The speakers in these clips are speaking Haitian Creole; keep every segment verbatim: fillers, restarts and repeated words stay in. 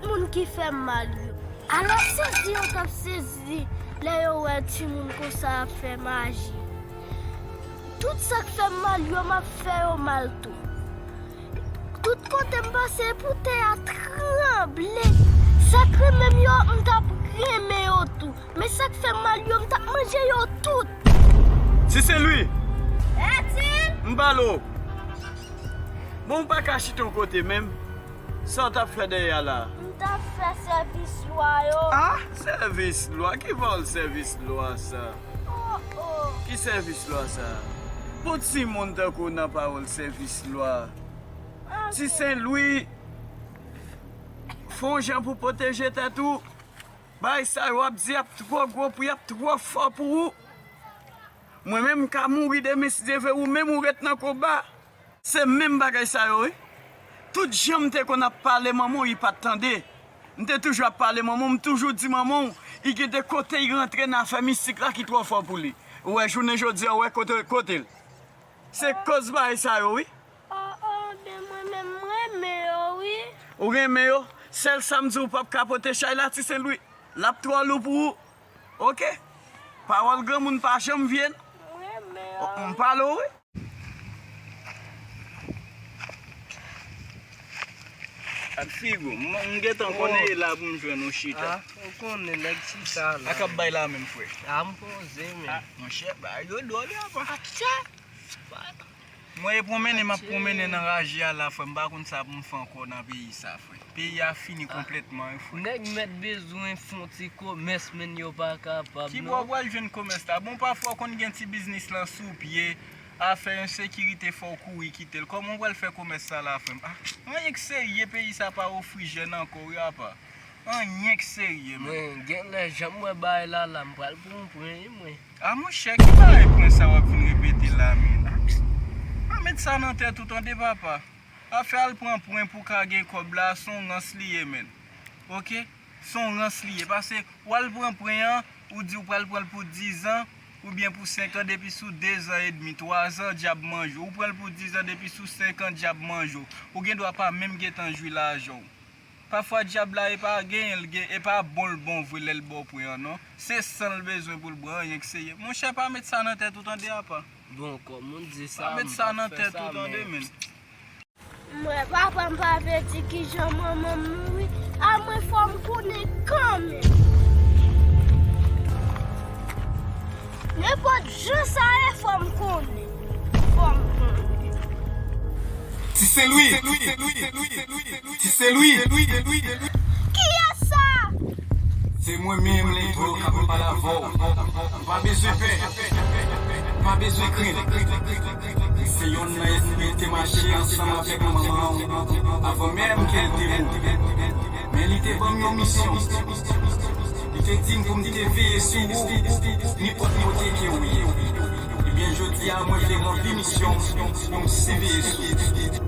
moun ki fè m mal yo. Alò sezi yo t ap sezi lè yo wè timoun konsa ap fè maji. Tout sa k fè m mal yo, m ap fè yo mal tou. Tout kote m pase, pou tè a tranble. Sa k renmen m yo, m t ap renmen yo tou. Men sa k fè m mal yo, m t ap manje yo tout. Ti Sen Lwi! Eti! M pale w. Bon, ou pa ka chita yon kote menm? Sa w t ap fè dèyè a la? M t ap fè sèvis lwa yo. Ah, sèvis lwa? Ki pawòl sèvis lwa sa? Oh, oh. Ki sèvis lwa sa? Bon, timoun tankou w nan pawòl sèvis lwa. Ah, Ti Sen Lwi, fè yon jan pou pwoteje tèt ou. Bagay sa yo w ap di ap twò gwo pou y ap twò fò pou ou. Mwen menm, m ka mouri demen, si Dye vle, ou menm ou ret nan konba. Se menm bagay sa yo, wi. Tout jan m te konn ap pale manman w, li pa t tande. M te toujou ap pale manman w, m toujou di manman w, li gen de kote li rantre nan afè mistik la ki twò fò pou li. Ou wè, jounen jodi a, ou wè kote, kote l. Se koz bagay sa yo, wi. Oh, oh, men mwen menm, m renmen yo, wi. Ou renmen yo? Sèl sa m di w, ou p ap ka pote chay la, Ti Sen Lwi. L ap twò lou pou ou. Oke? Pawòl granmoun pa janm vye, non. M renmen yo, wi. M pale w, wi. Ak figo, m, m gentan konnen e la pou m jwenn ou chita. Ah, ou konnen nèg chita la. Ak ap bay la menm, frè. Ah, m poze, men. Ah, monchè, bagay yo dwòl, apa. Atchè! Mwen e pwonmennen, m ap pwonmennen nan raje a la, frè. M pa konn sa pou m fè ankò nan peyi sa, frè. Peyi a fini konplètman, wi, frè. Nèg mèt bezwen fè yon ti komès, men yo pa kapab, non. Ki bò w pral jwenn komès la? Bon, pafwa w konn gen ti biznis lan sou pye. Afè ensekirite fò w kouri kite l. Kòman w pral fè komès sa la, frè m? Ah, anyen k serye peyi sa pa ofri jèn ankò, wi, apa. Anyen k serye, men. Mwen, genlè, jan m wè bagay la la, m pral pran pran, wi, mwen. Ah, monchè, ki bagay pran sa w ap vin repete la, men? Ah, pa met sa nan tèt ou, tande, papa. Afè al pran pran pou w ka gen kòb la, se yon rans li ye, men. Oke? Se yon rans li ye. Paske w al pran pran an, ou di w pral pran l pou dizan, oubyen pou senk an, depi sou dezan edmi, twazan, dyab manje w. Ou pran l pou dizan, depi sou senk an, dyab manje w. Ou gen dwa pa menm gentan jwi lajan w. Pafwa dyab la, e pa genyen l gen, e pa bon l bon vre lè l ba w pran an, non. Se san l bezwen pou l pran, anyen k serye. Monchè, pa met sa nan tèt ou, tande, apa. Bon, kòm ou di sa, pa met sa nan tèt ou, tande, men. Mwen, papa m pa vle di kijan manman m mouri. A mwen, fò m konnen kanmenm. Nenpòt jan sa ye, fò m konnen. Fò m konnen. Ti Sen Lwi. Ti Sen Lwi. Kiyès sa? Se mwen menm, Lendro, k ap pale avè w. Ou pa bezwen pè. Ou pa bezwen krent. Se yonn nan ènmi te mache ansanm avèk manman w avan menm ke l te mouri. Men li te ban m yon misyon. Li te di m pou m te veye sou ou nenpòt kote ke ou ye. Ebyen, jodi a, mwen vle ranpli misyon m pou m siveye sou ou.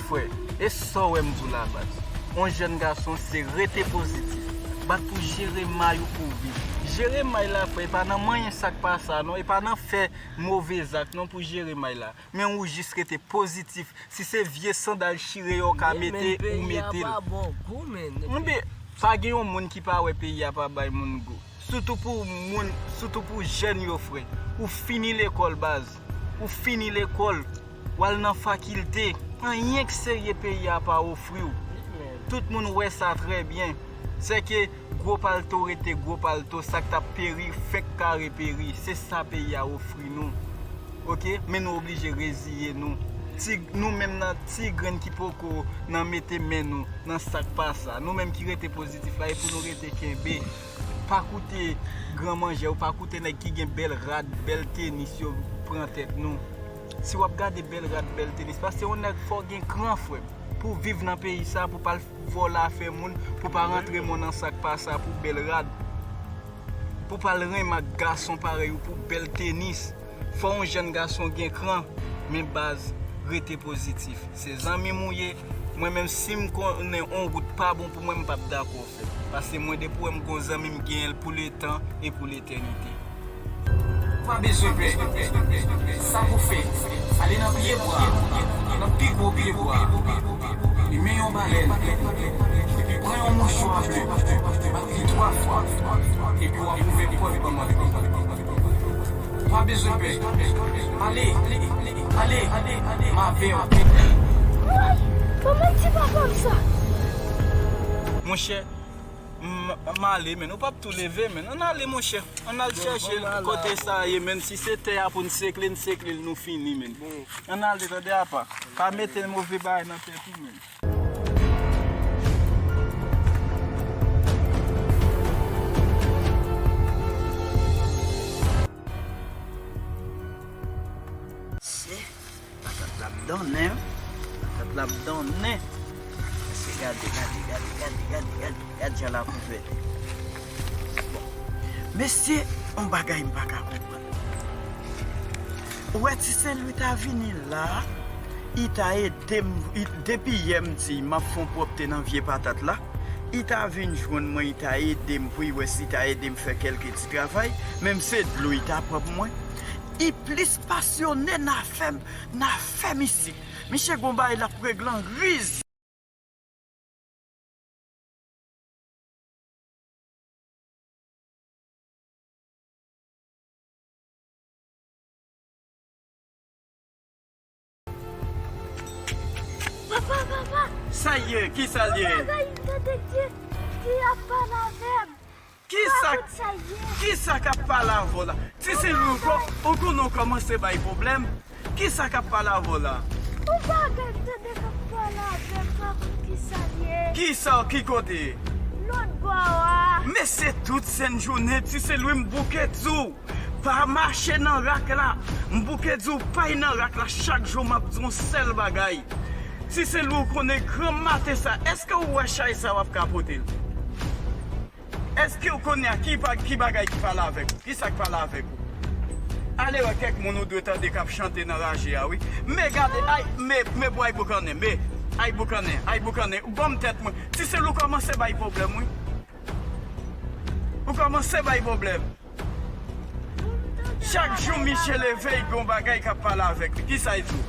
Frè, e sa w wè m di w la, baz? On jèn gason, se rete pozitif. Bat pou jere may ou pou w viv. Jere may la, frè, e pa nan manyen sa k pa sa, non. E pa nan fè move zak, non, pou jere may la. Men ou jis rete pozitif. Si se vye sandal chire yo ka mete, ou mete l. Enben, pa gen yon moun ki pa wè peyi a pa bay moun gou. Sitou pou moun, sitou pou jèn yo, frè. Ou fini lekòl, baz. Ou fini lekòl. W al nan fakilte. Anyen k serye peyi a pa ofri w. Tout moun wè sa trè byen. Sèke gwo palto rete gwo palto, sa k t ap peri fenk kare peri. Se sa peyi a ofri nou. Oke? Men nou oblije reziye nou. Ti, nou menm nan ti grenn ki poko nan mete men nou nan sa k pa sa. Nou menm ki rete pozitif la, e pou nou rete kenbe. Pa koute gran manjè yo, pa koute nèg ki gen bèl rad, bèl tenis yo pran tèt nou. Si w ap gade bèl rad, bèl tenis, paske yon nèg fò w gen kran, frè m, pou w viv nan peyi sa, pou w pa al vòlè afè moun, pou w pa rantre moun nan sa k pa sa, pou bèl rad, pou w pa al renmen ak gason parèy ou, pou bèl tenis. Fò yon jèn gason gen kran, men baz, rete pozitif. Se zanmi m ou ye, mwen menm si m konnen yon wout pa bon pou mwen, m p ap dakò fè l. Paske mwen depi w wè m gon zanmi m genyen l pou letan e pou letènite. Pa bezwen pè. Sa pou fè, ale nan pye bwa, nan pi gwo pye bwa. Yon balèn, epi pran yon mouchwa, bat li twa fwa, epi w ap ouvè pòt ban m antre. Pa bezwen pè. Ale, ale, m avè w. Woy, kòman ti papa m sa? Monchè, m, m ale, men ou p ap tou leve, men. Ann ale, monchè. Ann al chèche l kote sa ye, men. Si se tè a pou n sekle, n sekle l, nou fini, men. Ann ale, tande, apa. Pa mete move bagay nan tèt ou, men. Se patat la ap donnen, patat la ap donnen. Se gade, gade, gade, gade, gade, gade, gade jan l ap ouvè. Bon. Mesye, yon bagay m pa ka konprann. Ou wè ti Sen Lwi ta vini la, li ta ede m, li, depi yè m di m ap fè yon pwòpte nan vye patat la, li ta vin jwenn mwen, li ta ede m pou li wè si li ta ede m fè kèlke ti travay, menm se dlo li ta pran pou mwen. Li plis pasyone nan afè m, nan afè m isit. Misye gon bagay l ap regle an riz. Papa, papa! Sa ye? Kisa l ye? Yon bagay m tande ki, ki ap pale avè m. Kisa, kisa k ap pale avè w la? Ti Sen Lwi, ou ko-, ou konnen w kòmanse bay pwoblèm. Kisa k ap pale avè w la? Yon bagay m tande k ap pale avè m, m pa konn kisa l ye. Kisa, ki kote? Lòt bò a. Mesye, tout senn jounen, Ti Sen Lwi, m bouke di w, pa mache nan rak la. M bouke di w, pa al nan rak la. Chak jou, m ap di w yon sèl bagay. Ti Sen Lwi, ou konnen granm maten sa, èske ou wè chay sa w ap ka pote l? Èske w konnen a ki pa-, ki bagay ki pale avèk ou? Kisa k pale avèk ou? Ale wè kèk moun ou dwe tande k ap chante nan raje a, wi. Men gade, ay, men, men pou ay boukannen, men, ay boukannen, ay boukannen. Ou gonm tèt mwen. Ti Sen Lwi, ou kòmanse bay pwoblèm, wi. Ou kòmanse bay pwoblèm. Chak jou misye leve, li gen yon bagay k ap pale avèk li. Kisa l di w?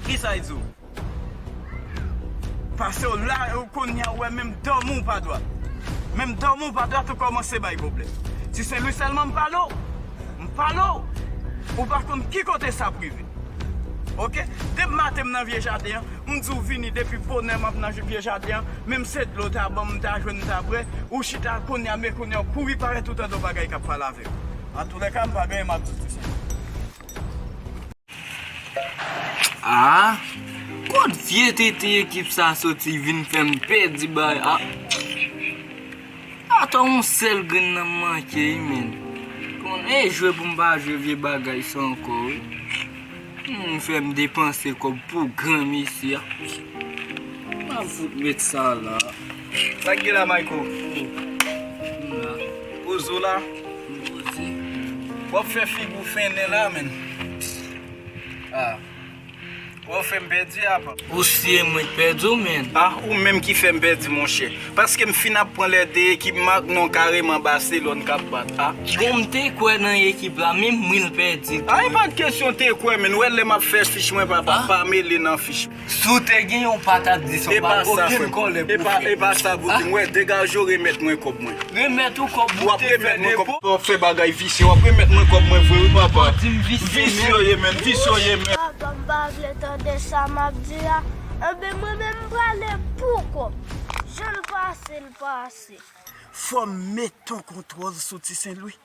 Kisa l di w? Pase w la, ou kounye a, ou wè menm dòmi w pa dwat. Menm dòmi w pa dwat, ou kòmanse bay pwoblèm. Ti Sen Lwi, sèlman m pale w. M pale w. Ou pa konn ki kote sa ap rive. Oke? Depi maten m nan vye jaden an, m di w vini depi bonè m ap nan vye jaden an, menm se dlo w ta ban m, m ta jwenn, m ta bwè, ou chita kounye a, men kounye a, w kouri parèt ou tande yon bagay k ap pale avè w. Antoulèka, m pa gen anyen m ap di w, Ti Sen Lwi. Ah, kot vye tenten ekip sa soti vin fè m pèdi bay. Ah. Atò yon sèl grenn nan m manke wi, men. Konnen jwe pou m pa jwe vye bagay sa ankò wi. Hmm, fè m depanse kòb pou gran mesye a. M ap fout met sa la. Sa k gen la, Mayko? M la. Poze w la. M poze. W ap fè figi w fennen la, men. Ah. W ap fè m pèdi apa. Ou si e mwen k pèdi w, men. Ah, ou menm ki fè m pèdi, monchè. Paske m fin ap pran lè de ekip m ak non kareman Baselòn k ap bat, ah. Bon, m te kwè nan ekip la, men mwen l pèdi tou. Ah, e pa kesyon te kwè, men. Wè lè m ap fè fich mwen, papa, pa mele nan fich. Si w te gen yon pa t ap di sa, w pa gen okenn kòlè pou w fè. E pa sa, Bouti, m wè, degaje w, remèt mwen kòb mwen. Remèt ou kòb ou te fè depo. W ap remèt mwen kòb, w ap fè bagay visye, w ap remèt mwen kòb mwen vre wi, papa. Ou di m visye, men. Visye w ye menm, visye w ye menm. Papa, m pa vle tande sa m ap di a. Enben, mwen menm, m prale pou kòb. Jan l pase, l pase. Fò m met yon kontwòl sou Ti Sen Lwi.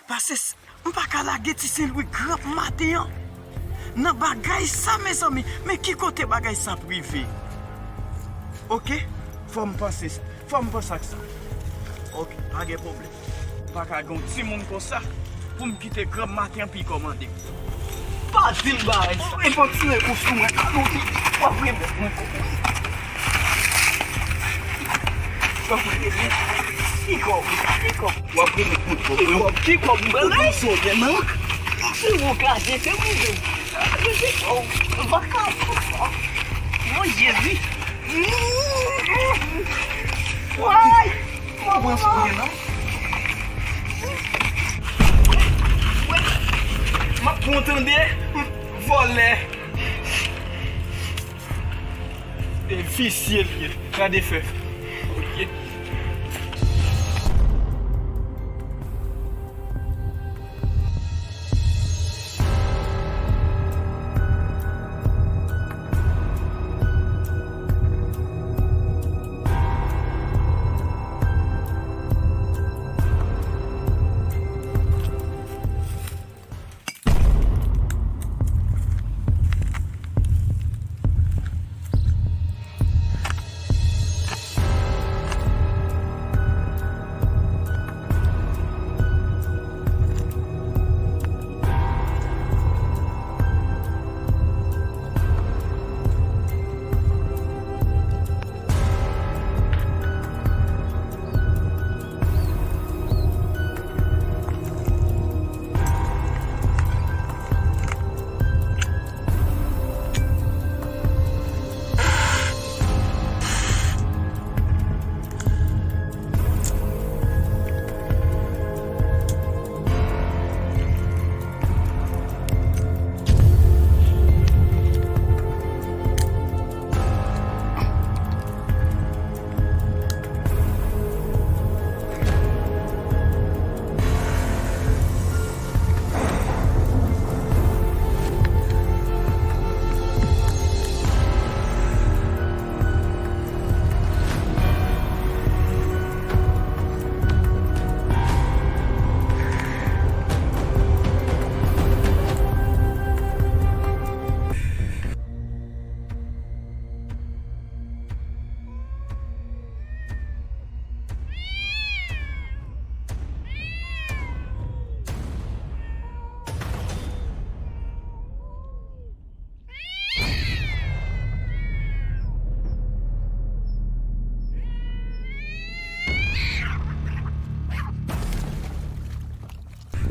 Paske s-, m pa ka lage Ti Sen Lwi granm maten an nan bagay sa, mezanmi. Men ki kote bagay sa ap rive? Oke, fò m panse sa. Fò m panse ak sa. Oke, pa gen pwoblèm. M pa ka gen yon timoun konsa pou m kite granm maten an pi kòmande m. Pa di m bagay sa. E bon, tire kou sou mwen. Alò, w ap remèt mwen kòb mwen. W ap remèt mwen. Ki kòb? Ki kòb? W ap remèt mwen kòb mwen. Ki kòb? Ki kòb m pral bay? Ou konn sa w gen nan? Si w ka jete mwen, jete. Jete kòb. M pa ka fè sa. Mon Jezi. Way! Mwen pran sou mwen non. M ap pran w tande, vòlè. Visye l ye. Gade fè. Ok.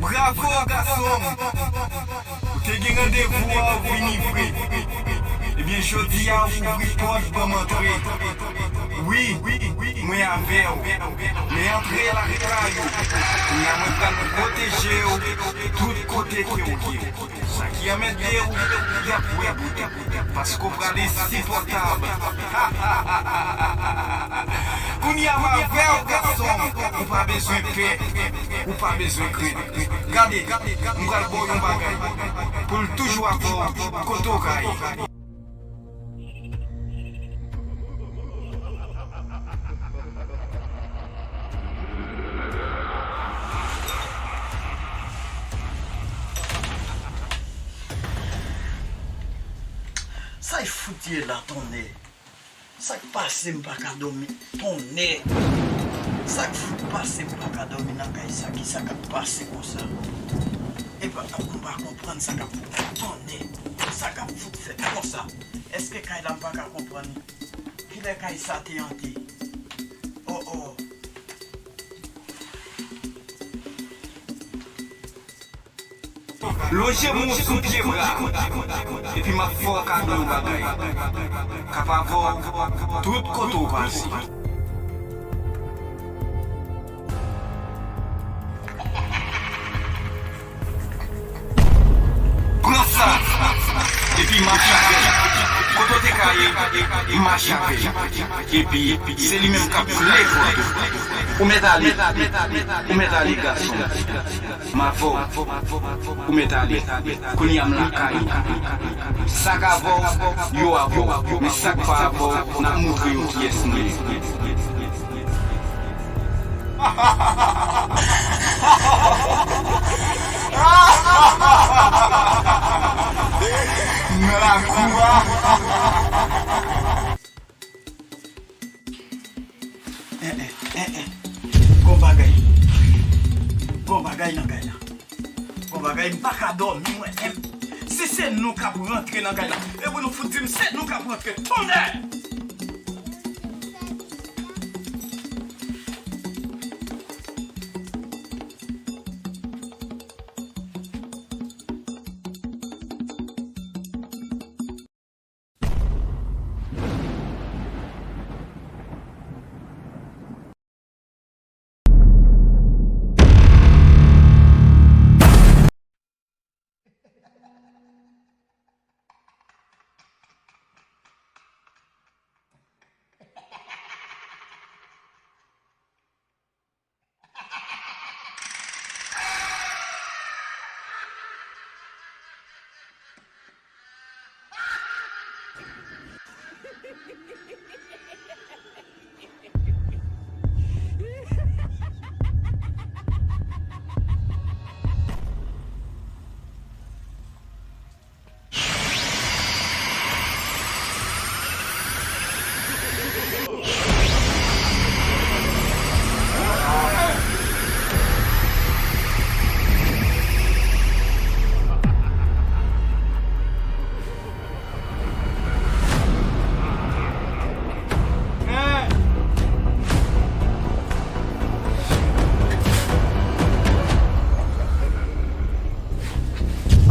Bravo, gason m! Ou te gen randevou a, ou vini vre. Ebyen, jodi a, ou ouvri pòt ban m antre. Wi, mwen avè w. Men antre lakay ou. Kounye a, mwen pral pwoteje w tout kote ke w ye. Sa ki anmède w, y ap wè bout ou. Paske w pral ensipòtab. Kounye a m avè w, gason m. Ou pa bezwen pè. Ou pa bezwen krent. Gade, m pral ba w yon bagay. Pou l toujou avè w, kote w ka ye. Sa y fout ye la, tonnè? Sa k pase m pa ka dòmi? Tonnè! Sa k fout pase m pa ka dòmi nan kay sa? Kisa k ap pase konsa? Epa, m pa konprann sa k ap, tonnè! Sa k ap fout fèt konsa? Èske kay la m pa ka konprann? Kilè kay sa te antre? Oh, oh. Lonje men w sou pye bra m, epi m ap fè w kado yon bagay k ap avè w tout kote w pase. Pran sa, epi mache avè l. Kote w te ka ye, mache avè l. Epi, se li menm k ap vle pran tou. Ou mèt ale, ou mèt ale, gason m. M avè w. Ou mèt ale. Kounye a m lakay ou. Sa k avè w, yo avè w. Men sa k pa avè w, n ap montre yo kiyès nou ye. Nan lakou a. Eh, eh, eh, eh. Gon bagay. Gon bagay nan kay la. Gon bagay, m pa ka dòmi, mwen menm. Si se nou k ap rantre nan kay la, e pou nou fout di m se nou k ap rantre. Tonnè!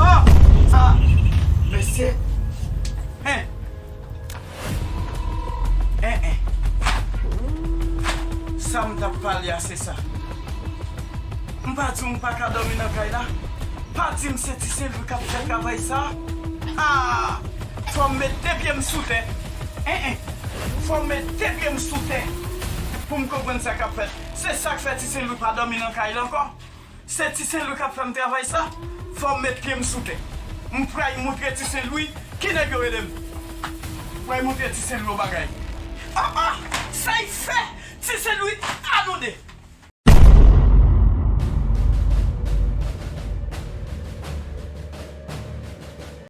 Ah! Ah! Mesye! Hein! Hein, hein. Sa m t ap pale a, se sa. M pa di w m pa ka dòmi nan kay la? Pa di m se Ti Sen Lwi k ap fè travay sa? Ah! Fò m met de pye m sou tè. Hein, hein. Fò m met de pye m sou tè pou m konprann sa k ap fèt. Se sa k fè Ti Sen Lwi pa dòmi nan kay la ankò. Se Ti Sen Lwi k ap fè m travay sa. Fò m met pye m sou tè. M pral montre Ti Sen Lwi ki nèg yo rele m. M pral montre Ti Sen Lwi yon bagay. Ah, ah! Sa y fè? Ti Sen Lwi, anonde!